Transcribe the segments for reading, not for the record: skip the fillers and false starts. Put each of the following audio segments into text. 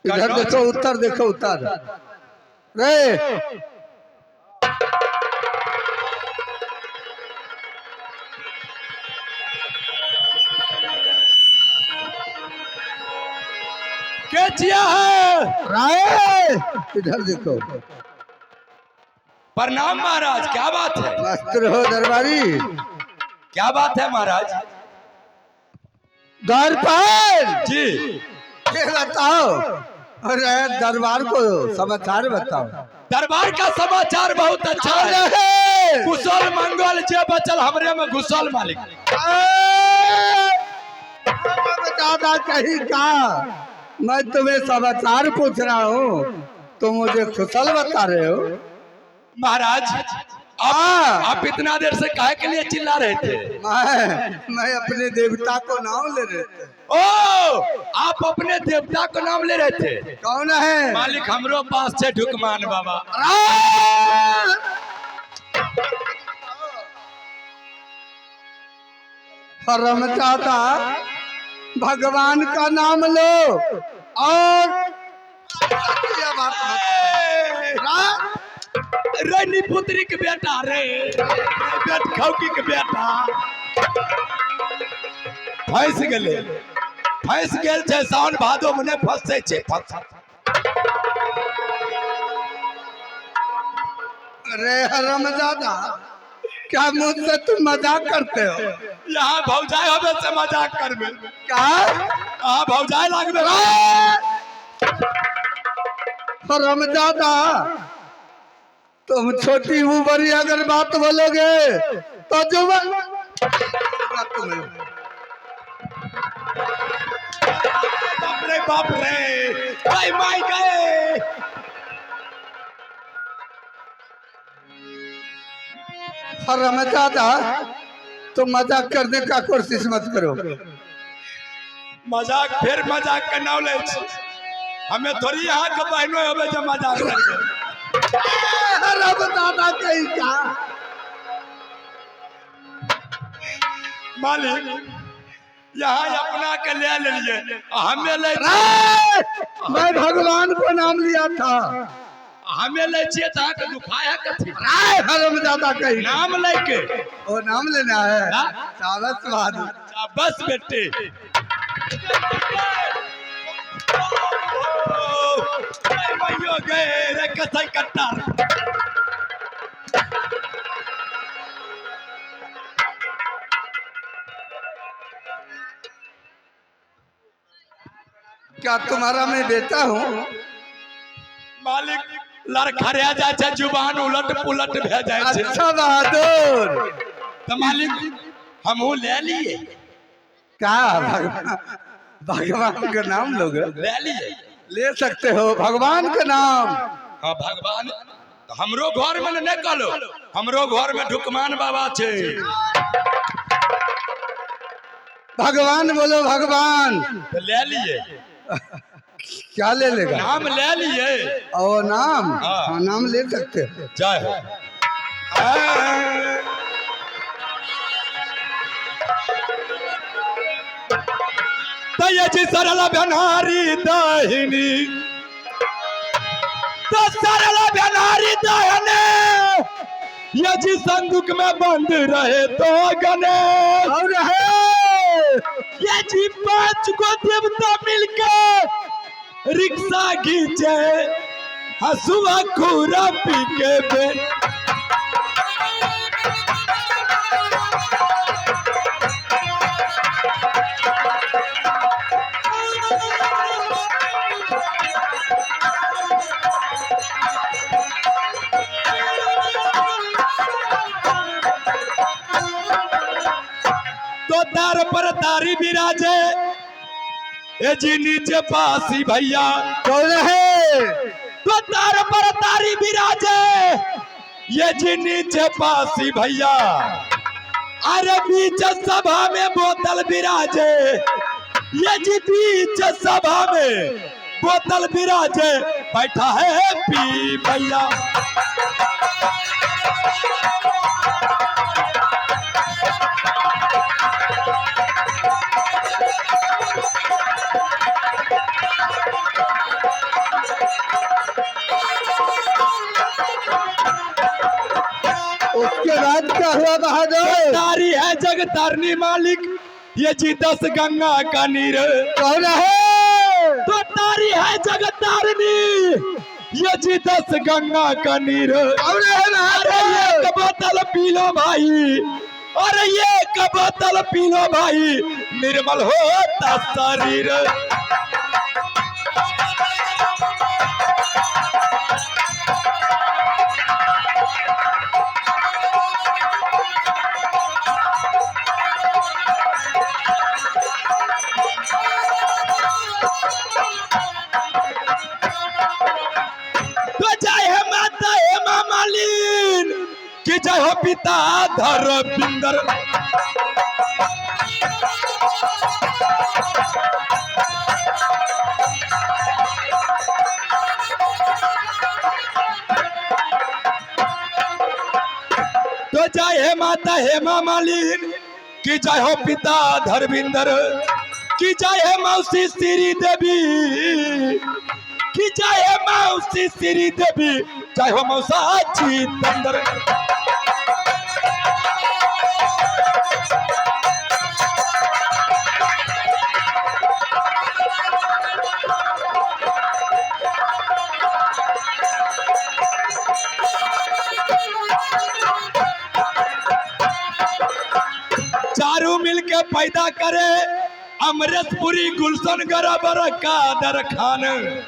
इधर देखो, उत्तर देखो, उत्तर रे। के चिया है? राय, इधर देखो। प्रणाम महाराज, क्या बात है? मस्त रहो दरबारी। क्या बात है महाराज? द्वारपाल जी। ये बताओ, अरे दरबार को समाचार बताओ। दरबार का समाचार बहुत अच्छा है। अरे! कुशल मंगल, जे बचल हमरे में घुसल मालिक। दादा कहीं का, मैं तुम्हें समाचार पूछ रहा हूँ, तुम मुझे कुशल बता रहे हो। महाराज, हाँ। आप इतना देर से काहे के लिए चिल्ला रहे थे? मैं अपने देवता को नाम ले रहे थे। ओ, आप अपने देवता को नाम ले रहे थे। कौन है? मालिक, हमरो पास छे ढुकमान बाबा। परम दादा, भगवान का नाम लो और ये बात मत। रे पुत्री के बेटा रे, बेट खौकी के बेटा, फंस गेले, फंस गेल छै। सावन भादो में नहि फंसै छै, फंस। अरे हरामजादा, क्या मुझसे तुम मजाक करते हो? यहाँ भौजाई होबे से मजाक करबे? क्या? अहाँ भौजाई लागबे। हरामजादा, तुम छोटी बड़ी अगर बात बोलोगे तो जुबान तुम्हें। बाप रे बाप रे, भाई माई गए। हरामजादा, तुम मजाक करने का कोशिश मत करो। मजाक, फिर मजाक के नाम लै छी। हमें थोड़ी यहाँ के बहनो होबे जे मजाक करबे। हरामजादा कहीं का। मालिक, यहाँ अपना के ले लेलिए आ हमें लै अरे, मैं भगवान को नाम लिया था। हमें लै छियै तऽ अहाँके दुखाय है कथी? अरे हरामजादा कहीं का। नाम लै के। वो नाम लेना है? हाँ? शाबाश बहादुर। बस बेटे, मैयो गए रे कसई कट्टर। क्या तुम्हारा मैं बेटा हूँ? मालिक, लड़खड़िया जाइ छै, जुबान उलट पुलट भए जाइ छै। अच्छा बहादुर। तऽ मालिक, हमहूँ ले लिए। क्या भगवान, भगवान का नाम लोगे? ले लिए। ले सकते हो भगवान का नाम। हाँ, भगवान तऽ हमरो घर में नहि कहलो, हमरो घर में ढुकमान बाबा छै। भगवान बोलो, भगवान। तऽ ले लिए। क्या ले लेगा? नाम ले लिए। और नाम? हाँ। हाँ, नाम ले सकते हो। जय हो। तऽ ये जी सरल बेनारी दहिनी, तो सरल बेनारी दहने, ये जी संदूक में बंद रहे तो गणेश और है। ये जी पांच गो देवता मिलके रिक्शा घींचे, हसुआ खुरा पी के बे। तो तार पर तारी विराजे, ए जी नीचे पासी भैया। कौन है? तो तार पर तारी विराजे, ये जी नीचे पासी भैया, अरे बीच सभा में बोतल विराजे, ये जी बीच सभा में बोतल विराजे, बैठा है पी भैया। जगतारनी मालिक, ये जी 10 गंगा का नीर। कौन है? तो तारी है जगतारनी, ये जी 10 गंगा का नीर। कौन है? अरे एक बोतल पी लो भाई, अरे एक बोतल पी लो भाई, निर्मल होता शरीर। तो जय हे माता हे मामालीन कि जय हो पिता धर्मिंदर। तो जय हे माता हे मामालीन कि जय हो पिता धर्मिंदर, कि जय हे मौसी श्री देवी, कि जय हे मौसी श्री देवी, जय हो मौसा जितेंद्र। चारू मिलके पैदा करे अमृतपुरी गुलशन गरबर कादर खान।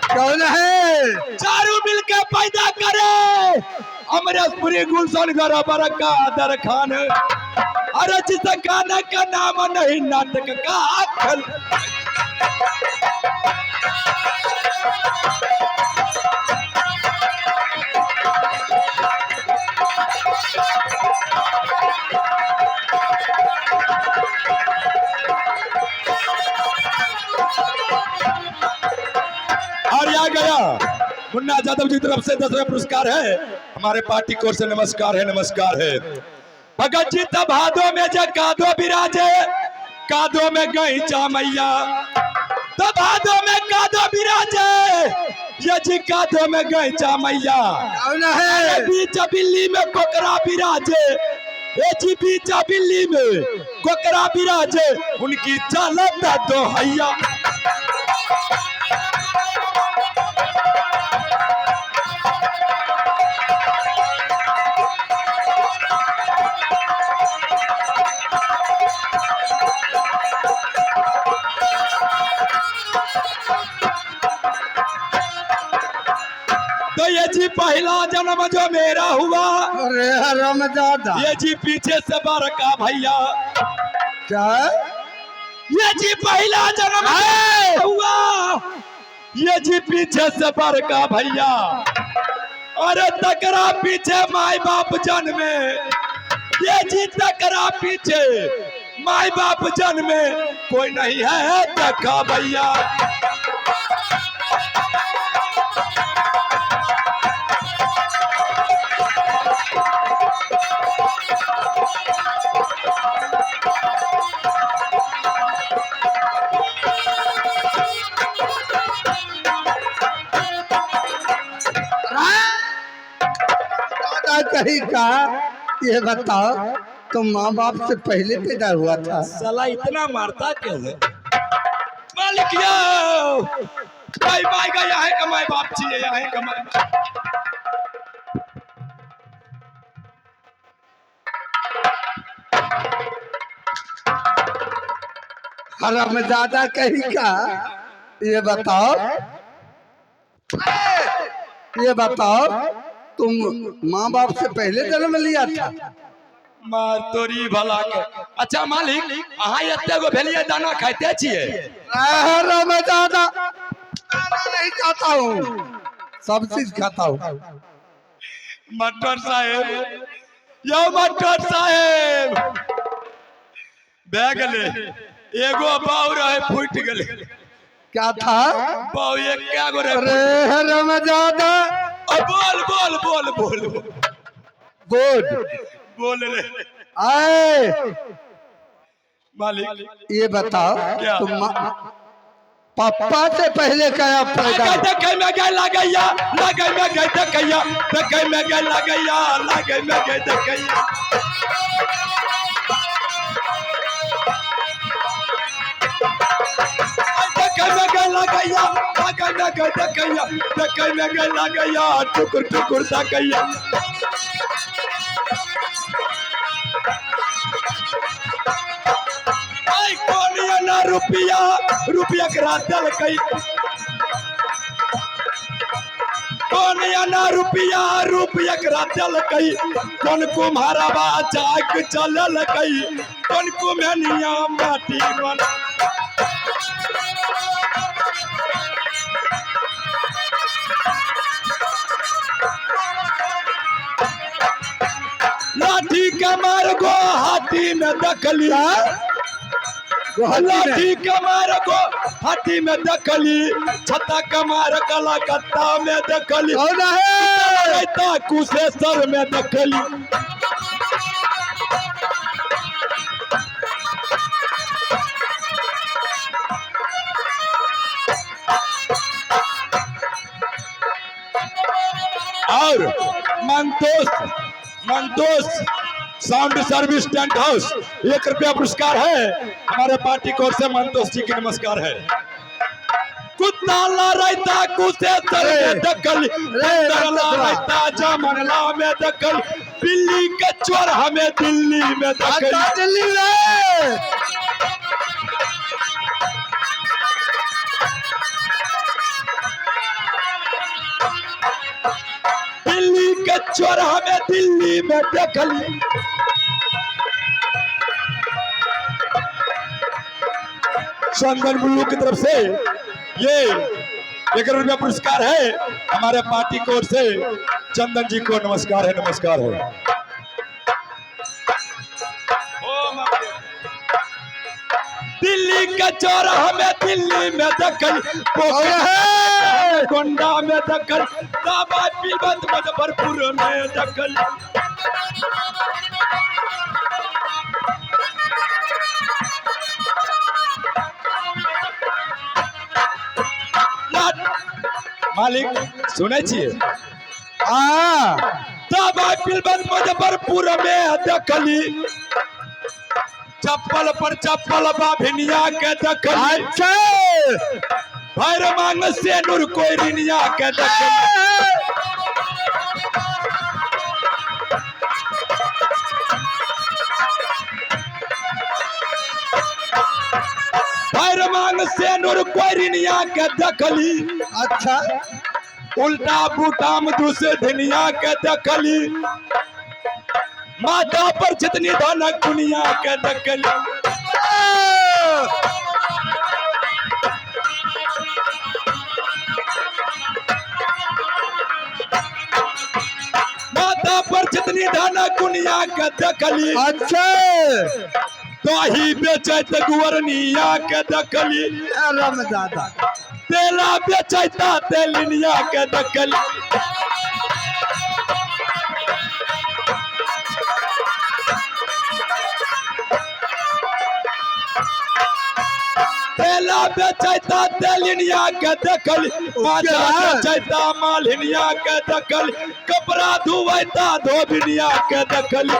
कौन है? चारू मिलके पैदा करे अमृतपुरी गुलशन गरबर कादर खान। अरे जिस गाना का नाम नहीं नाटक का खल। और आ गया मुन्ना यादव जी की तरफ से 10वें पुरस्कार है। हमारे पार्टी को से नमस्कार है, नमस्कार है। भगत जी तब भादो में जब कादो बिराजे, कादो में गई मैया। तब भादो में कादो बिराजे, ये जी कादो में गई मैया। कौन है? बीच बिल्ली में कोकरा बिराजे, ये जी बीच बिल्ली में कोकरा बिराजे, उनकी चालत दो हैया। तो ये जी पहला जन्म जो मेरा हुआ, अरे हरामजादा, ये जी पीछे से बड़का भैया। क्या है? ये जी पहला जन्म हुआ, ये जी पीछे से बड़का भैया। अरे तकरा पीछे माई बाप जन्मे, ये जी तकरा पीछे माई बाप जन्मे, कोई नहीं है तका भैया। कहीं का ये बताओ, तुम माँ बाप से पहले पैदा हुआ था? साला इतना मारता क्यों है? मालिक यो भाई भाई का यहाँ कमाए बाप चाहिए, यहाँ कमाए बाप। हरामजादा कहीं का ये बताओ, ये बताओ तुम माँ बाप से पहले जन्म लिया था? मार तोरी भला के। अच्छा मालिक, अहाँ एते गो भेलिए दाना खाइते छियै? हरामजादा, दाना नहीं खाता हूँ, सब चीज खाता हूँ। मटर साहेब, यो मटर साहेब भए गेलै, एगो बाउ रहे फूटि गेलै। क्या था? बाउ एक क्या गो रहे? अरे हरामजादा, बोल बोल बोल बोल बोल बोल रे आए मालिक। ये बताओ क्या? तुम पापा से पहले क्या पैदा? देखे में गए लगैया, लगे में गए देखैया, देखे में गए लगैया, लगे में गए देखैया। देखैया, ताकै में गई देखैया, देखै में गई लागैया, टुकुर टुकुर ताकैया। आई कोनिया ना रुपया, रुपया करा देलकै। कोनिया ना रुपया, रुपया करा देलकै। कोन कुम्हारबा जाग चललकै, कोन कुम्हनिया माटी बन। लाठी के मार गो हाथी में दखली, लाठी के मार गो हाथी में दखली, छत्ता के मार कलकत्ता में दखली, कौन है? कुशेश्वर में दखली। और Mantosh, Mantosh sound service tent house 1 रुपया पुरस्कार है हमारे पार्टी की ओर से। मंतोष जी के नमस्कार है। कुत्ता लड़ाइता कुशेश्वर में दखल, लड़ाइता जमनला में दखल, बिल्ली के चोर हमें दिल्ली में दखल। दिल्ली में दिल्ली के चोर हमें दिल्ली में दखल। चंदन बुल्लू की तरफ से ये 1 रुपया पुरस्कार है हमारे पार्टी की ओर से। चंदन जी को नमस्कार है, नमस्कार है। दिल्ली के चोर हमें दिल्ली में दखल, गोंडा में दखल, दाबा पीबंद मुजफ्फरपुर में दखल। मालिक सुनै छियै? दबाई पिलबंद मुजफ्फरपुर में दखली, चप्पल पर चप्पल बाभिनिया के दखली, अच्छा भैर मांग से नूर कोई रिनिया के दखली। भैर मांग से नूर कोई रिनिया के दखली, अच्छा उल्टा बूटाम दूसरे धनिया के दखली, माता पर जितनी धनक दुनिया के दखली। माता पर जितनी धनक दुनिया के दखली, अच्छा दही बेचैत गुअरनिया के दखली, रामदादा तेला बेचैता तेलिनिया के दखली। तेला बेचैता तेलिनिया के दखली, माथा बेचैता मालिनिया के दखली, कपड़ा धुवैता धोबिनिया के दखली।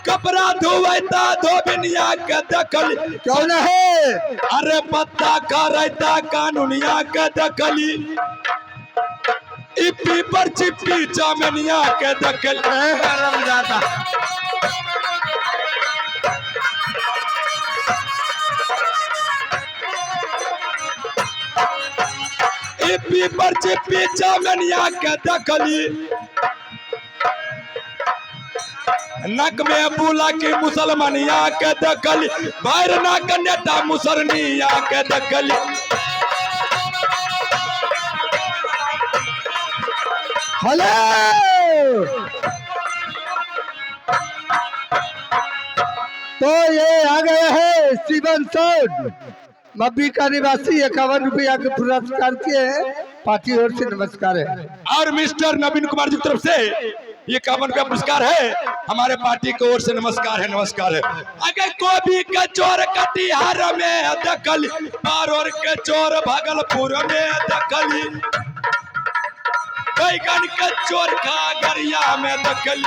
कपड़ा धोवैता धोबिनिया के दखली, क्यों नहीं? अरे पत्ता करैता कानूनिया के दखली, इप्पी पर चिप्पी चामनिया के दखली। रामदादा इप्पी पर चिप्पी चामनिया के दखली, नक में बुला की मुसलमानिया के दखली, भैर नाक नेता मुसरनिया के दखली। हेलो तो ये आ गया है शिवन सोड मब्बी का निवासी, 51 रुपया के पुरस्कार किए हैं, पार्टी और से नमस्कार है। और मिस्टर नवीन कुमार जी की तरफ से ये 51 रुपया पुरस्कार है हमारे पार्टी की ओर से, नमस्कार है, नमस्कार है। अगर कोबी के चोर कटिहार में दखली, बारोर के चोर भागलपुर में दखली, बैगन के चोरखा गरिया में देखली।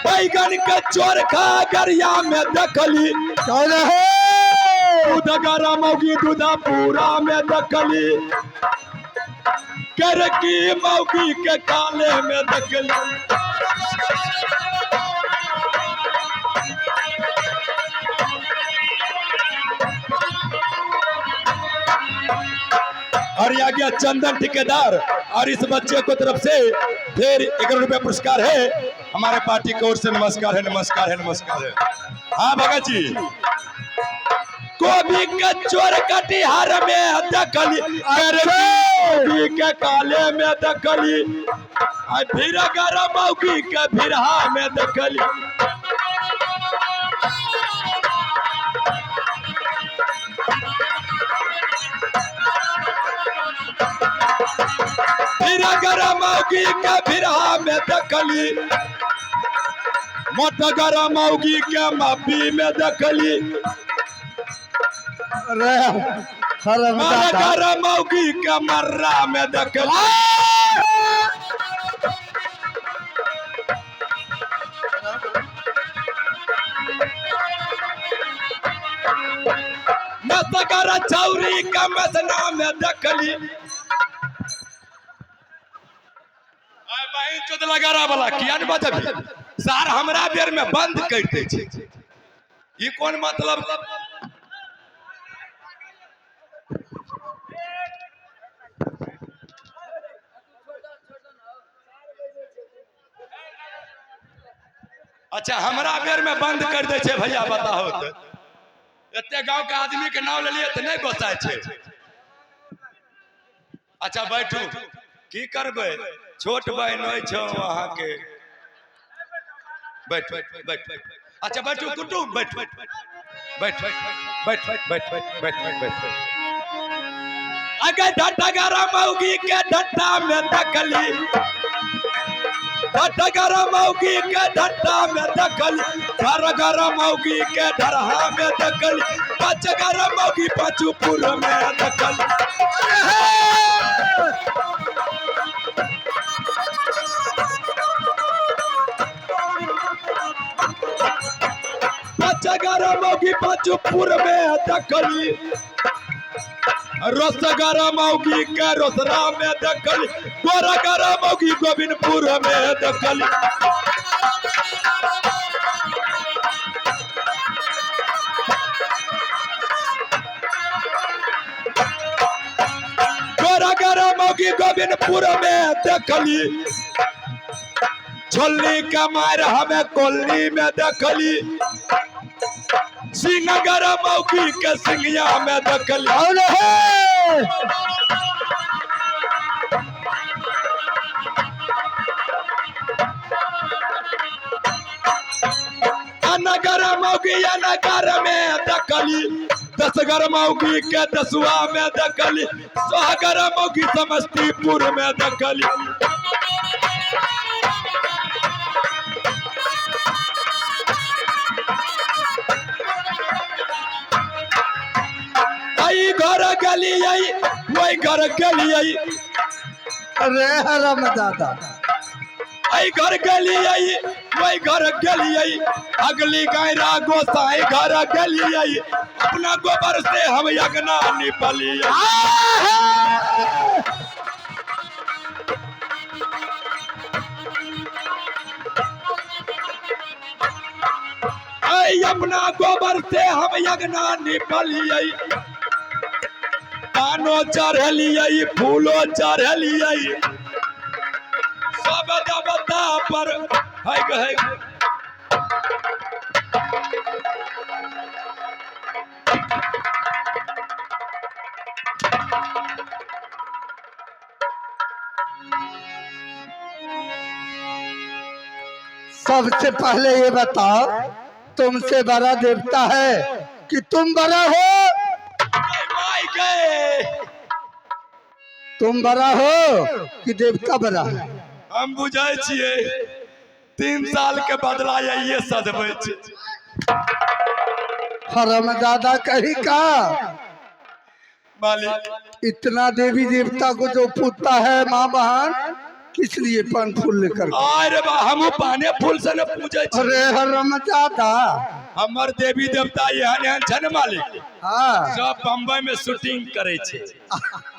बैगन के चोरखा गरिया में देखली। कौन है? दूध गरम मौगी दूधा पूरा में देखली। करकी मौगी के काले में देखली। और यह गया चंदन ठेकेदार और इस बच्चे को तरफ से फिर 1 रुपया पुरस्कार है हमारे पार्टी की ओर से। नमस्कार है, नमस्कार है, नमस्कार है। हाँ भगत जी, गोभी के चोर कटिहार में देखली, अरे गोभी के काले में देखली, आ फिर गरम मौगी के भिरहा में देखली। फिर गरम मौगी के भिरहा में देखली, मोट गरम मौगी के माफी में देखली, अरे हरम मर दादा। गरम मौगी के मर्रा में देखली। मसगर चौरी के मसना में देखली। आय बहिन चोद लगारा वाला किया ने बजबी सार हमरा बेर में बंद कर दे छै। ई कोन मतलब? अच्छा हमरा बेर में बंद कर दे छै भैया, बताहो तो एते गांव के आदमी के नाम लेलिए तो नहीं गोसाय छै। अच्छा बैठू, की करबै, छोट बहन होइ छौ अहाँके। बैठ बैठ बैठ। अच्छा बैठू कुटुम, बैठ बैठ बैठ बैठ बैठ बैठ बैठ बैठ। अगे ढटगरा मौगी के ढट्टा में देखली, ढटगरा मौगी के ढट्टा में देखली, धरगर मौगी के ढरहा में देखली, पचगर मौगी पचुपुर में देखली। पचगर मौगी पचुपुर में देखली, रसगर मौगी के रोसरा में देखली, गोरगर मौगी गोविंदपुर में देखली। गोरगर मौगी गोविंदपुर में देखली, छोलनी के मार हमें कोलनी में देखली, सिंहगर मौगी के सिंगिया में देखली। कौन है? अनगर मौगी अनगर में देखली, दसगर मौगी के दसुआ में देखली, सोहगर मौगी समस्तीपुर में देखली। आई घर गेलियै वही घर गेलियै, अरे हरम दादा। आई घर गेलियै वही घर गेलियै, अगली गायरा गोसाई घर गेलियै, अपना गोबर से हम यगना निपलियै। आई अपना गोबर से हम यगना निपलियै, पानो चढ़लियै फूलो चढ़लियै, सब देवता पर है गए। सबसे पहले ये बताओ, तुमसे बड़ा देवता है कि तुम बड़ा हो? माय गए। तुम बड़ा हो कि देवता बड़ा है? हम बुझै छियै 3 साल के बदला ये सधबै छै। हरम दादा कहीं का। मालिक इतना देवी देवता को जो पूजता है माँ बहन, किस लिए पान फूल लेकर? अरे बा, हमहू पाने फूल से न पूजै छी। अरे हरम दादा, हमर देवी देवता एहन एहन छै ने मालिक, हाँ सब बम्बई में शूटिंग करे छै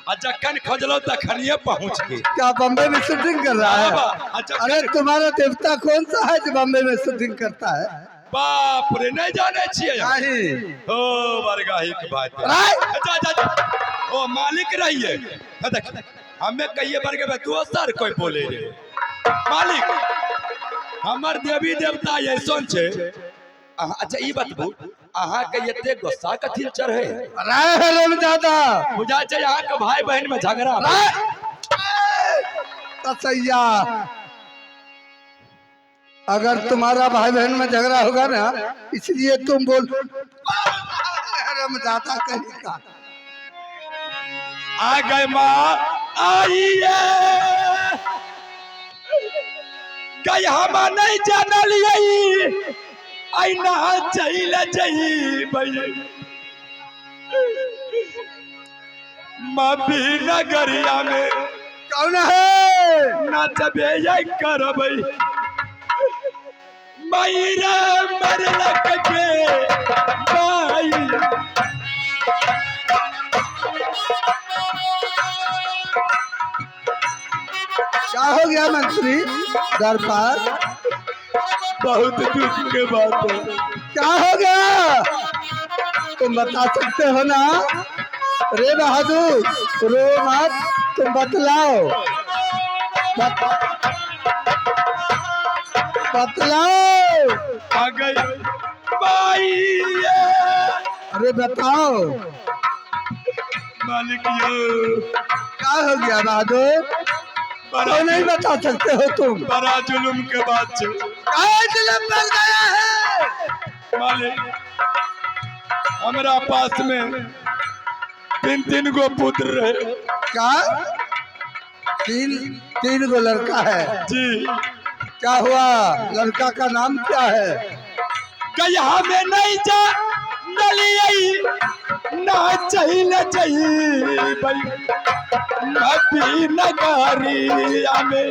आ जखन खोजलो तखनिये पहुंच गेल। क्या बम्बई में शूटिंग कर रहा है? आ जखन अरे तुम्हारा देवता कौन सा है जो बम्बई में शूटिंग करता है? बाप रे, नहीं जाने छियै हम। नहीं। ओ बरगाही के बात है। राय! जा जा जा। ओ मालिक रहिए, हाँ देख, हमें कहिए बरगे में दोसर कोई बोले रे। मालिक हमर देवी देवता ऐसन छै। अच्छा ई बतबू, अहाँ के एते गुस्सा कथी लए चढ़े? अरे हरम दादा, बुझा छै अहाँ के भाई बहन में झगड़ा। तसैया, अगर तुम्हारा भाई बहन में झगड़ा होगा ना, इसलिए तुम बोल हरम दादा कहीं का। आ गए माँ आइए, गई हम नहीं जानल यही ऐना चल जइबै मबी नगरिया में। कौन है? नाचबे ये करबै मैरा मरलक के बाई। क्या हो गया मंत्री दरबार? बहुत दुख के बात है। क्या हो गया तुम बता सकते हो ना? रे बहादुर, रो मत, तुम बतलाओ। बतलाओ। आ गई बाई। अरे बताओ। मालिक यो। क्या हो गया बहादुर? बड़ा तो नहीं बता सकते हो तुम? बड़ा जुलुम के बात छे। काहे जुल्म बढ़ गया है? मालिक, हमरा पास में तीन तीन गो पुत्र रहे। क्या तीन तीन गो लड़का है? जी। क्या हुआ, लड़का का नाम क्या है? गई हमें नहीं जा नलियई ना चल जइबै नबी नगरिया में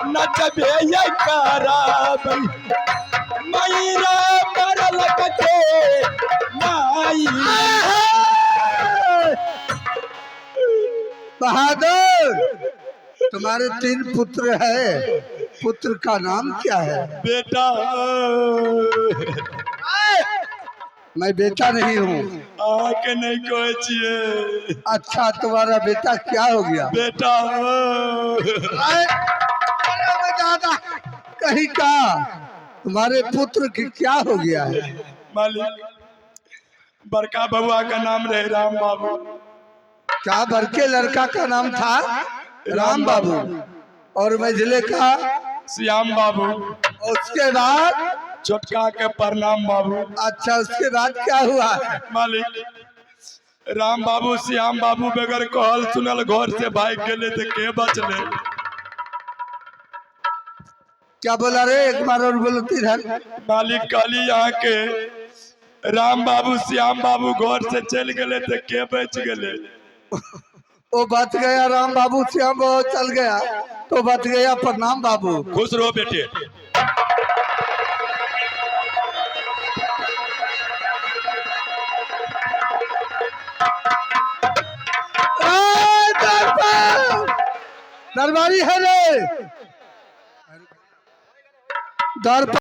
नचबे ये कराबै मैरा मरलक के माई। बहादुर, तुम्हारे तीन पुत्र है, पुत्र का नाम क्या है? बेटा। मैं बेटा नहीं हूँ। आके नहीं कहै छियै। अच्छा, तुम्हारा बेटा क्या हो गया? बेटा। अरे अरे मैं दादा कहीं का, तुम्हारे पुत्र की क्या हो गया है? मालिक, बड़का बबुआ का नाम रहे राम बाबू। क्या बड़के लड़का का नाम था राम बाबू और मझले का? श्याम बाबू। उसके बाद? छोटका के प्रणाम बाबू। अच्छा, उसके बाद क्या हुआ? मालिक, राम बाबू श्याम बाबू बगैर कहल सुनल घर से भाग गेले तो के बचले? क्या बोला रे, एक बार और बोलो इधर। मालिक, कहली यहाँ के राम बाबू श्याम बाबू घर से चल गेले तो के बच गेले? वो बच गया, राम बाबू श्याम बाबू चल गया तो बच गया प्रणाम बाबू। खुश रहो बेटे। ए, दरबार! दरबारी है रे दरबार।